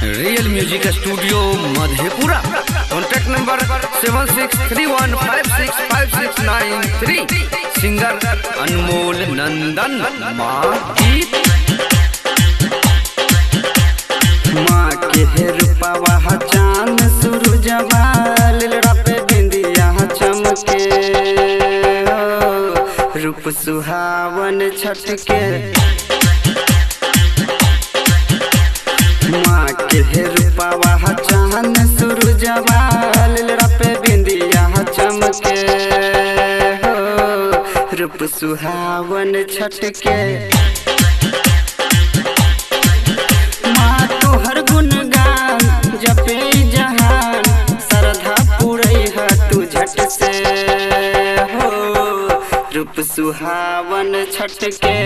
Real music studio Madhepura. Contact number 7631565693। Singer Anmol Nandan. माँ गीत माँ के रूपवा चांद सूरजवा लीलरा पे बिंदिया चमके, रूप सुहावन छठ के। माँ के रूपवा चांद सूरजवा लीलरा पे बिंदिया चमके, रूप सुहावन छठ के। माँ तोहर गुणगान जपे जहान, श्रद्धा पुरई है तू झट से, हो रूप सुहावन छठ के।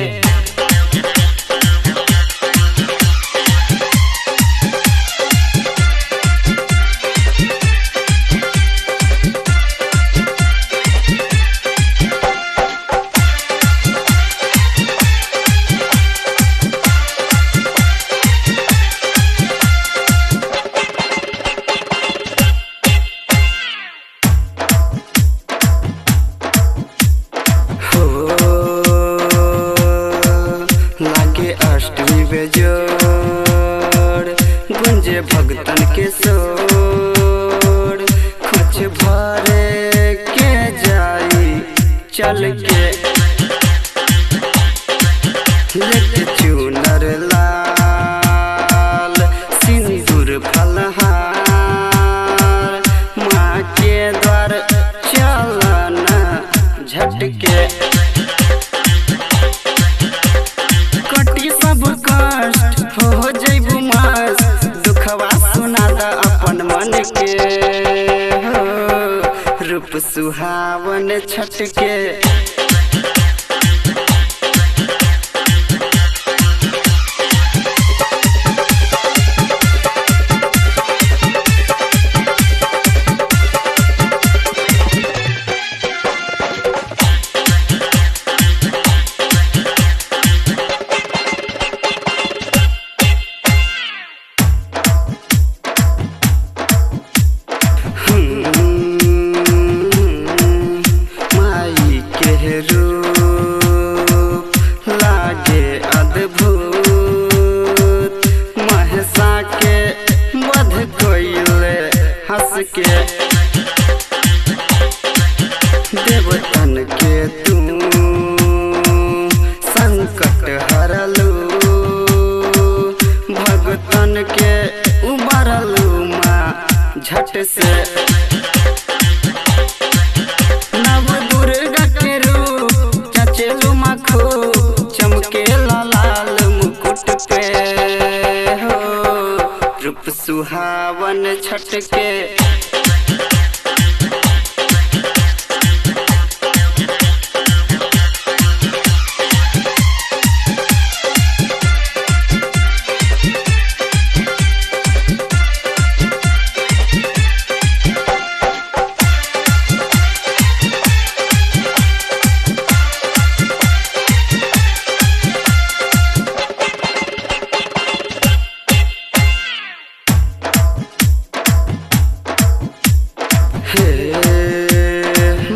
अष्टमी बेजोड़ गुंजे भगतन के शोर, कुछ भरे के जाई चल के, लेके चुनर लाल सिंदूर फलहार, माँ के द्वार चलना झटके। सब कष्ट हो जइबू मस्त, दुखवा सुना द अपन मन के, हो रूप सुहावन छठ के। रूप लागे अद्भुत, महसा के वध कोइले हंस के, देवतन के तू संकट हरलू, भगतन के उबरलू माँ झट से। नव दुर्गा के रूप चचेलू मखो, चमके लाल मुकुट पे, हो रूप सुहावन छठ के।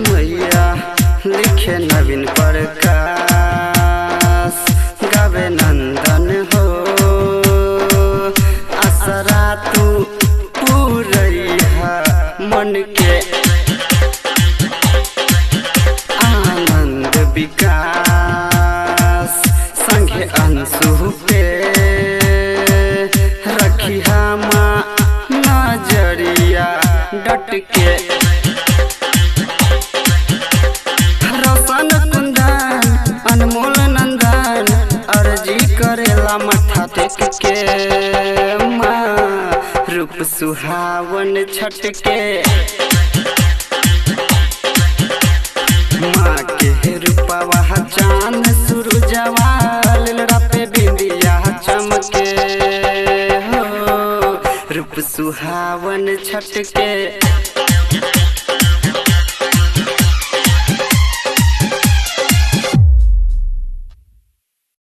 मैया लिखे नवीन प्रकाश, गावे नंदन हो, असरा तू पूरैहा मन के, आनंद विकास संगे अंशु पे, रखी माँ नजरिया डट के। रोशन कुंदन अनमोल नंदन अर्जी करेला माथा टेक के, माँ रूप सुहावन छठ के। माँ के रूपवा चांद सूरजवा लीलरा पे बिंदिया चमके, हो रूप सुहावन छठ के।